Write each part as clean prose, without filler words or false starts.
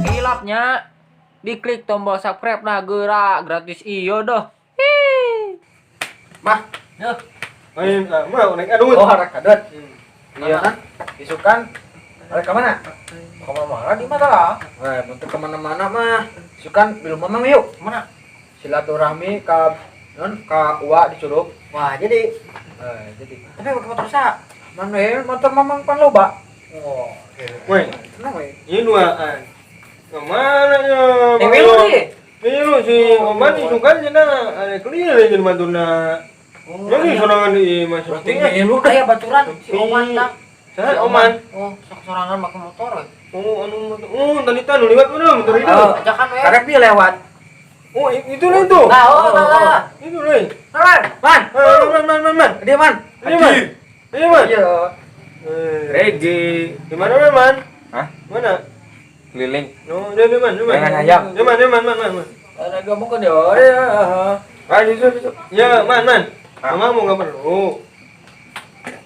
Hilapnya diklik tombol subscribe nah gerak gratis iyo doh. Hi. Mah, Duh. ayo mah naik adut. Oh, rek kadut. Iya. Iya. Isukan rek ka mana? Kemana-mana di mana lah? Eh, bentuk kemana-mana mah. Isukan belum mamang yuk. Mana? Silaturahmi ka non ka uwa di Curug. Wah, jadi Eh, jadi tapi pakai motor sa. mana ya motor mamang pan loba. Oh, Woi, Tenang we. ini duaan. Kemana ya? Eh, milu nih. Milu si Oman isukan cenah ada keliling jeung bantuna. Oh, Jadi sorangan di masuk. Berarti milu dah ya baturan si Oman tak. Saha Oman? Oh, sok sorangan pakai motor we. Oh, anu motor. Oh, tadi tanu liwat mana motor itu? Oh, ajakan we. Karek bi lewat. Oh, itu lah itu. Nah, oh, nah, nah. Itu lah. Man, man. Eh, man, man, man, man. Dia man. Ini man. Ini man. Iya. Eh, Reggae. di mana man, man? Hah? Mana? Keliling. No, dia dia man, dia man. Jangan ayam. Dia man, dia man, man, man, man. Ada kamu kan ya. Ya. Ah, itu itu. Ya, man, man. Ah. Mama mau nggak perlu.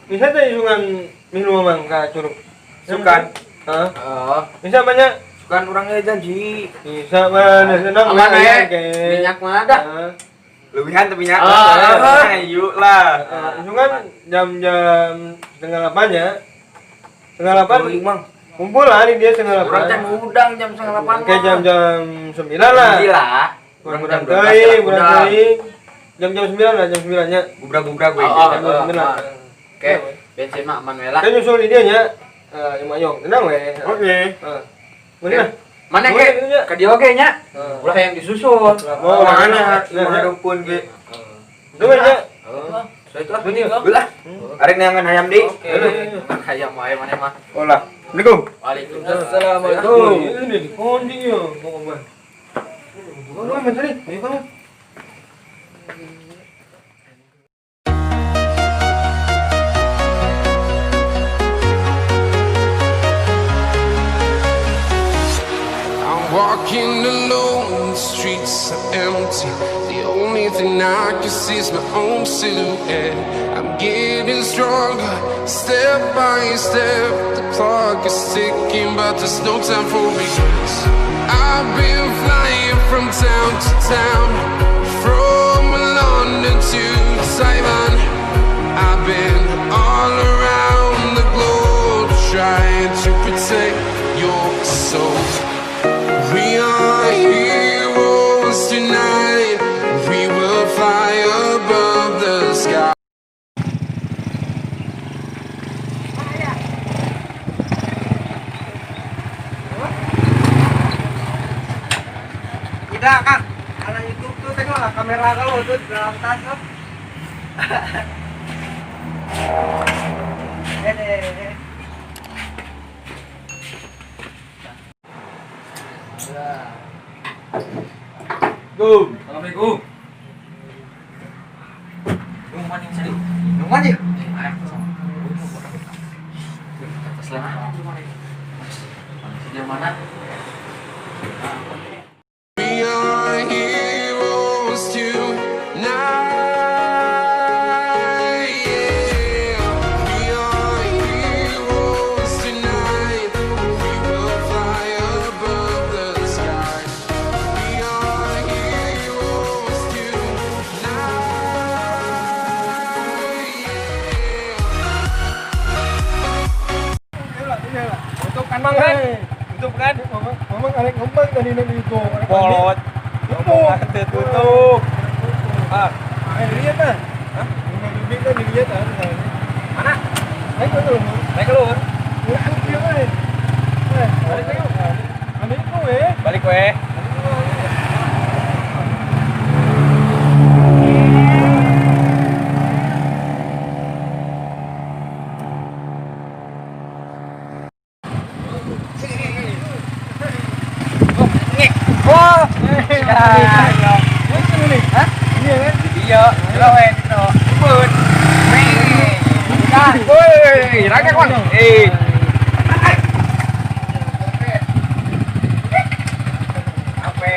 Bisa teh isungan milu mamang ka Curug. Sukan. Hah? Oh, Bisa banyak. Sukan orangnya janji. Bisa man, senang aman man. we. Oke. Minyak mah dah. Ah. Lebihan tapi nya. Ah. Yuk lah. Ah, isungan jam-jam 7.30 ya. 7.30 Teuing, Mang. kumpul lah di dia setengah Urang teh delapan. ngudang jam 7.30. Oke, jam-jam 9 lah. Gila. Kurang teuing, kurang teuing. Jam-jam 9 lah, jam 9 nya. Gubrak-gubrak gue. Oh, oh. Jam 9 lah. Oke, bensin mah aman we lah. Kan nyusul di dia nya. Eh, yang Mayong, tenang we. Oke. Heeh. Mana? Mana Boleh, ke? iya. Ke dia oge nya. Heeh. Ulah yang disusul. Oh, Mana? Nah, Mana pun ge. Itu kan ya. Oh, saya itu lah. Ulah. Arek neangan hayam deui. Oke. Hayam wae mana mah. Olah. Assalamualaikum. Waalaikumsalam. Assalamualaikum. Ini di kondi ya, mau obat. Oh, menteri, ayo kamu. I'm walking alone, the streets are empty. The only thing I can see is my own silhouette. I'm getting stronger, step by step. The clock is ticking, but there's no time for regrets. I've been flying from town to town, from London to Taiwan. I've been all around the globe trying to protect your soul. We are heroes tonight. We will fly above the sky. Tidak, Kang. Karena YouTube tuh tengoklah kamera kalau tuh di dalam tas tuh. Eh. Go. Assalamualaikum. Numan yang sedih. Numan ya? Sejauh mana? We are heroes tonight. Yeah. We are heroes tonight. We will fly above the sky. We are heroes tonight. Yeah. Tutup kan, Mang kan? Tutup kan? Mamang arek ngembang tadi nanti itu. Bolot. Tutup. Tutup. Ah, Eh, dilihat ah. Hah? Rumah kan dilihat ah. mana? Naik ke dulu. Naik keluar. Tutup dia eh. Eh, balik lagi. Ambil itu eh. Balik we. Oh, Hah? Iya kan? Iya, jelas we. Pun. Woi, raga kon. Eh. Apa?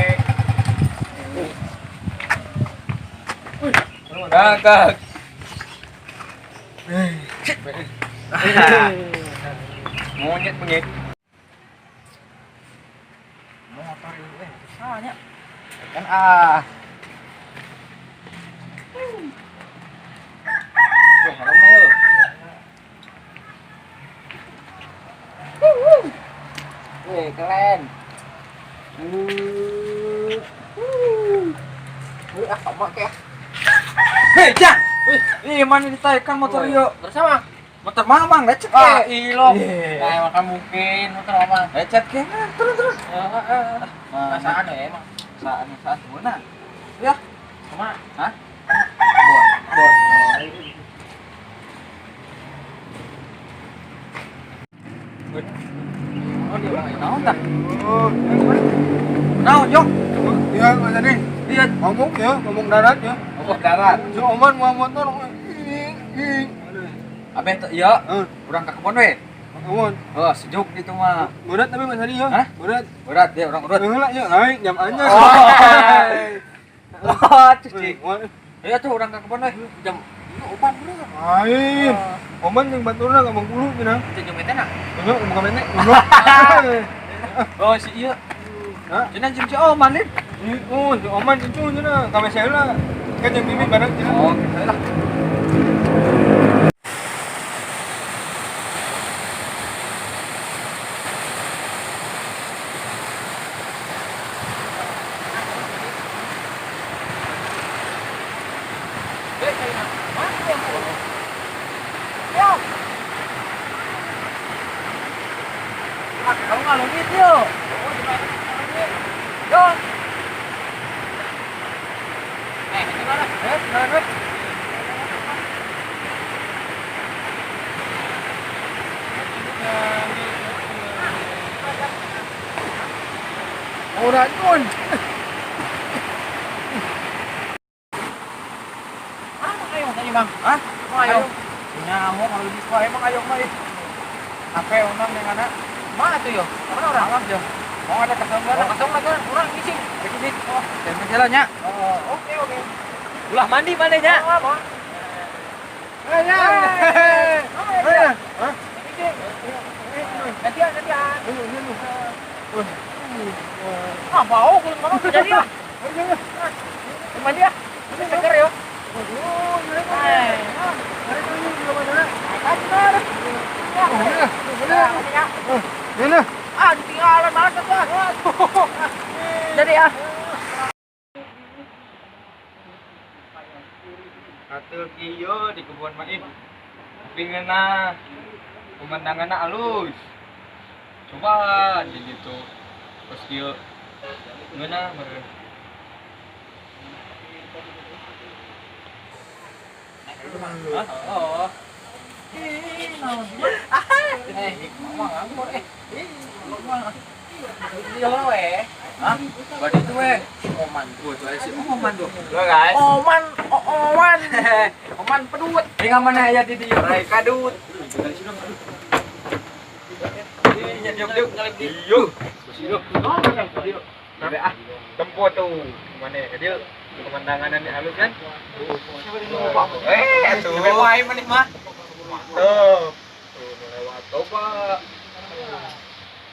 Kakak. Monyet monyet. Motor itu salahnya. Kan ah. Wah, harumna yeuh. Wih, keren. Wih, ah, sama kayak. Hei, Jang. Wih, ih mana ditaikan motor yuk. Bersama. Motor mamang lecet Ah, ke. ilok. Iya. Nah, emang kan mungkin motor mamang. Lecet ke. Turun turun. Heeh. Perasaan ya emang. Saan saan mana? Ya. Sama. Hah? Bot. Bot. Oh, dia orang naon tah? Naon, Jok? Iya, Mas Adi. Iya, Ngomong ya, ngomong darat ya. ngomong darat. Si Oman mau motor. Abeh teh ieu, urang ka kebon we. Kebon. Oh, sejuk gitu mah. Berat tapi Mas Adi ya. Hah? Berat. Berat ya urang urut. Heula ya, naik jam aja. Oh, cicing. Iya tuh urang ka kebon we. Jam opat bro. Lain. Oman yang baturna ka Bengkulu cenah. Itu jeung nah. Nya buka menek. Oh, si ieu. Hah? Cenah jeung si Oman lin. Oh, si Oman itu cenah ka WC heula. Kan jeung Mimi bareng cenah. Oh, gitu lah. Kamu nggak lungit yuk. Yo. Gimana? Gimana? Oh, racun. Ah, ayo tadi Bang. Hah? Ayo. Nyamuk kalau di sekolah emang ayo mah. Apa unang yang anak? Mana tuh yo? Mana orang? Alam jo. Mau ada kesel Orang kesel lagi orang bising. Bising. Oh, dan jalannya. Oh, oke oke. Ulah mandi mana nya? Ayo. Ayo. Hah? Gantian, gantian. Ah, bau kulit mana jadi ya? Mandi ya. Ini seger yo. Ah, ditinggalan malah tuh. Jadi ya. Atur kieu di kebun mah ih. Tapi ngeunah pemandanganna alus. Coba di ditu. Terus kieu ngeunah meureun. Hah? Oh. Ih, naon sih? Mama nganggur eh. Mama. Iya we. Hah? Badi itu we. Oman. Oh, itu ada si Oman tuh. Lo guys. Oman, Oman. Oman pedut. Ini mana aya di dieu? Rai kadut. Ih, diuk diuk diuk. Iya. Ah, tempo tuh. Mana ya dieu? Pemandangan ini halus kan? Eh, tuh. Wae maneh mah. Mantep. Tuh, lewat coba.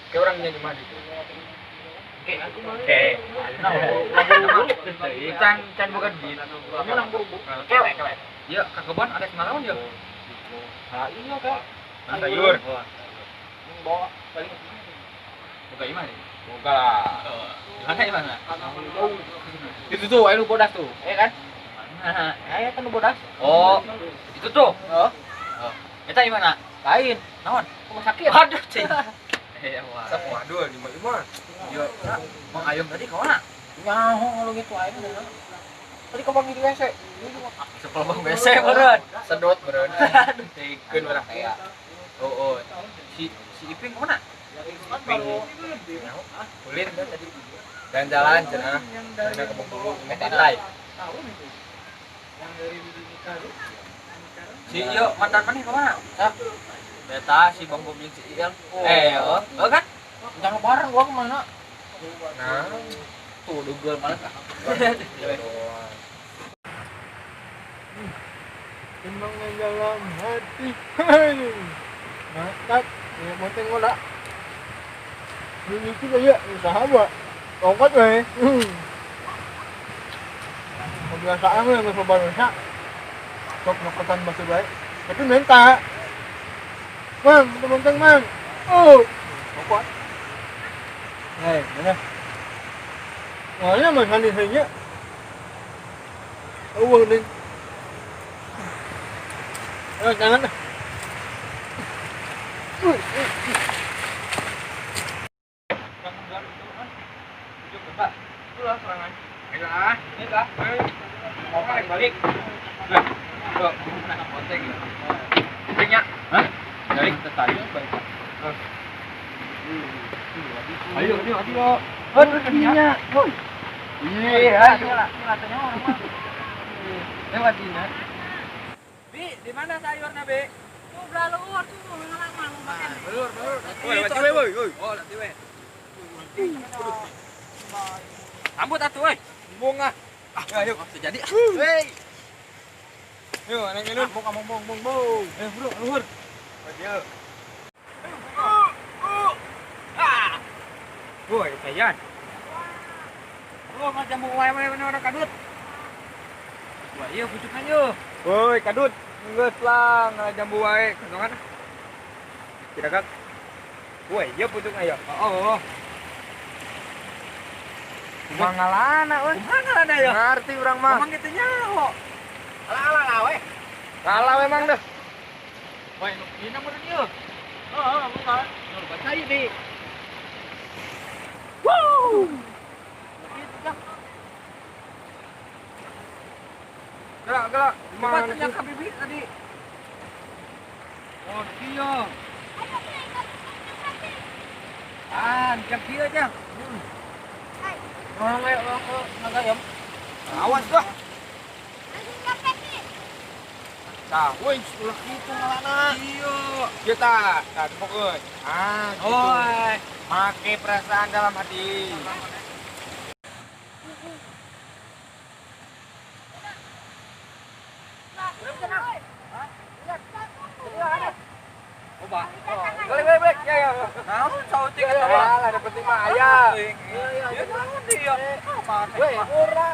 Kayak orangnya di mana itu? Oke. Can can bukan gitu. Kamu nang buru-buru. Kelek, kelek. Ya, ke kebun ada kenalan ya? Ah, iya, Kak. Sayur. Bawa paling Buka gimana nih? Buka lah. Gimana gimana? Itu tuh, ayo lu bodas tuh. Ya kan? Mana? Ya kan lu bodas. Oh, itu tuh. Oh. Eta gimana? Lain. Naon? Rumah sakit. Aduh, cing. Eh, wah. Waduh, lima lima. Yo, Mang Ayom tadi ke mana? Nyaho lu gitu aja. Tadi kau bang di WC. Sepuluh bang WC meureun. Sedot meureun. Aduh, tikeun urang. Kayak Oh, oh. Si si Iping ke mana? Iping. Ulin kan tadi. Jalan-jalan cenah. Cenah ke Bengkulu, ke pantai. Si ieu mantan maneh ke mana? Hah? Beta si Bang Bom jeung si Iel. Oh. Eh, oh, oh kan? Jangan bareng gua kemana? Nah, Tuh dugel mana kah? Timbangan dalam hati. Mantap. Ya, mau tengok tak? Ini itu aja usaha buat. Ongkot weh. Kebiasaan gue yang coba rusak. Sok nyokotan batu baik. Tapi minta. Mang, teman-teman, mang. Oh, ongkot. Này, mana? Soalnya makan di sini. Oh, nih. Eh, jangan. Itulah serangan. Ayolah, ini dah. Mau balik balik. Nah, kok nah ponteng ya. Baliknya. Hah? Balik ke saya balik. Ayo, ayo, ayo. Aduh, woi. Iya, rasanya orang mah. Lewat sini. Bi, di mana sayurnya, Bi? Tuh belah luar tuh ngalang makan. Belur, belur. Woi, woi, woi, woi. Oh, lati we. Ambut atuh woi. Bunga. Ah, ayo, terjadi. Hei. Yuk, naik minum. Bong, bong, bong, bong, bong. Eh, bro, luhur. Ayo. Ah. Woi, kayan. Oh, macam wae wae orang kadut. Wah, iya pucukan yo. Woi, kadut. Geus lah jambu wae, kasongan. Tidak kak. Woi, iya pucuk ayo. Oh, oh. Kumaha we? Kumaha ya? Ngerti urang mah. Emang kitu nyaho. Alah alah we. Kalah memang dah. Woi, nu ieu mun ieu. Heeh, mun nu baca ieu di. Wuh. Gerak, gerak. Gimana tuh yang bibi tadi? Oh, iya. Ah, jam kieu aja. Orang kayak orang ngagayam. Awas dah. Tah, woi, ulah kitu ngalana. Iya. Ieu tah, tah tepok. Ah, gitu. Oh, make perasaan dalam hati. Balik, balik, balik. Ya, ya. Naon sauting eta mah. Lah, penting mah aya. Iya, iya. Naon dia? Weh, ora.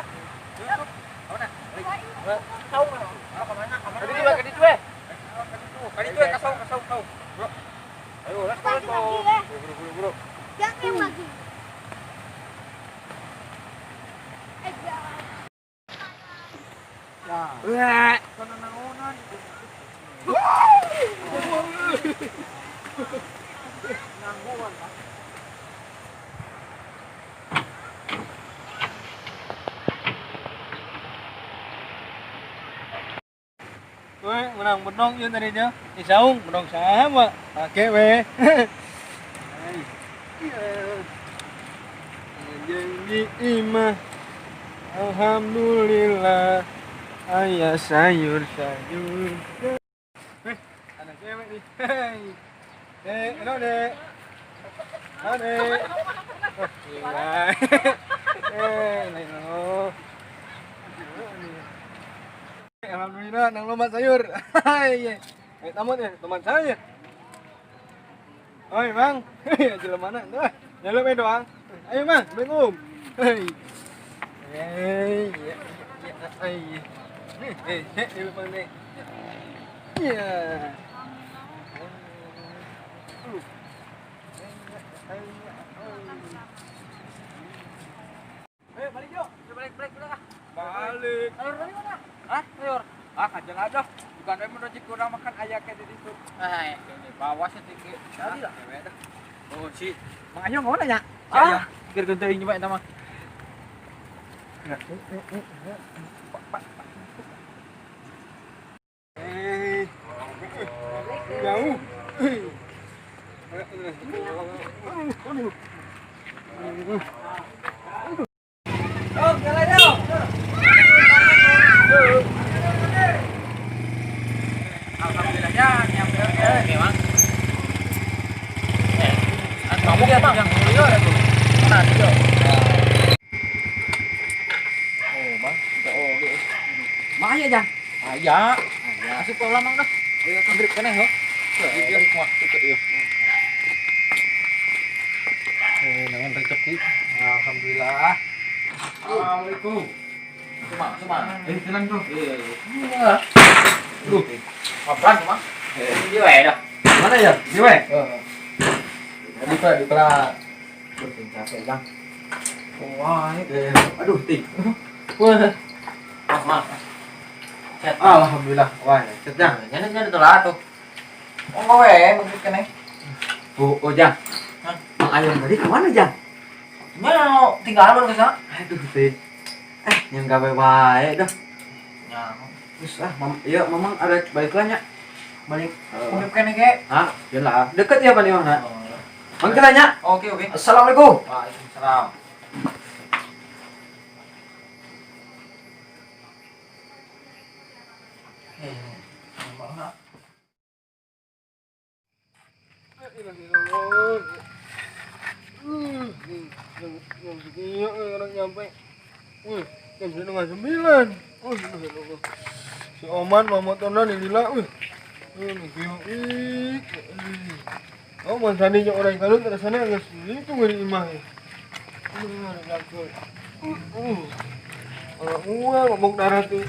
Tahu ka mana? Ka ditu we, ka ditu we. Ka ditu we, kasau, kasau, kasau. Bro. Ayo, let's go, let's go. Buru, buru, buru. Jangan lagi. Eh, jangan. Nah. Wah, kono naonan. Ngangguan, Pak. Woi, menang bedong ieu tadi nya. Di saung bedong sama. Pake we. Janji imah. Alhamdulillah. Ayah sayur-sayur. Ada cewek nih. Dek, halo dek. Halo dek. Oh, gila. Lain lo. Alhamdulillah, nang lomba sayur. Hai. Eh, tamat ya, teman saya. Oi, Bang. Jelema mana? Tuh, nyeluk we doang. Ayo, Bang. Assalamualaikum. Hei. Hei, ya, ya, ai. Eh, eh, eh, nih. Iya. Ayo balik yuk. Balik, balik udah. Balik. Sayur tadi mana? Hah? Sayur. Ah, kajeng aja. Bukan we menuju kurang makan ayah kayak di situ. Ah, ini bawa sedikit. Tadi lah. Oh, si. Mang Ayo mau nanya. Ah, pikir teuing nyoba eta mah. Jauh. Oh, jalan yuk. Alhamdulillah ya, nyampe oke, Mang. Eh, kamu dia Bang. Mana dia? Oh, Bang, kita oke. Mang aya, Jang. Aya. Aya. Asup ulah mang dah. Ayo maghrib keneh ho. Iya, mah tutup ieu. Nangan rezeki. Alhamdulillah. Assalamualaikum. Cuma, cuma. Tenang tuh. Iya, iya. Duh. Apaan, Mang? Iya we dah. Mana ya? Di we. Heeh. Di pa, di pa. Capek, Jang. Wah, Aduh, ting. Wah, Mas, mas. Cet. Alhamdulillah. Wah, cet, Jang. Nyana nyana tuh lah tuh. Oh, we maghrib keneh. Oh, oh, Jang. Hah? Mang Ayam tadi kemana, Jang? Nya tinggalon ke sana. Aduh, ting. Yang gawe wae dah. Nya. Terus ah, mam, iya, mamang ada balik lah nya. Balik. Maghrib keneh ge. Hah? Jelas. Deket ya paling mana? Mang kita nya. Oke, oke. Assalamualaikum. Waalaikumsalam. Mana? Jam sekian orang nyampe. Wih, jam 8:30. Wih, si Oman mau motorna lila, wih. Ih, oh, man sani jeung orang kalun rasana geus itu ngeri imah. Ngomong darah tuh.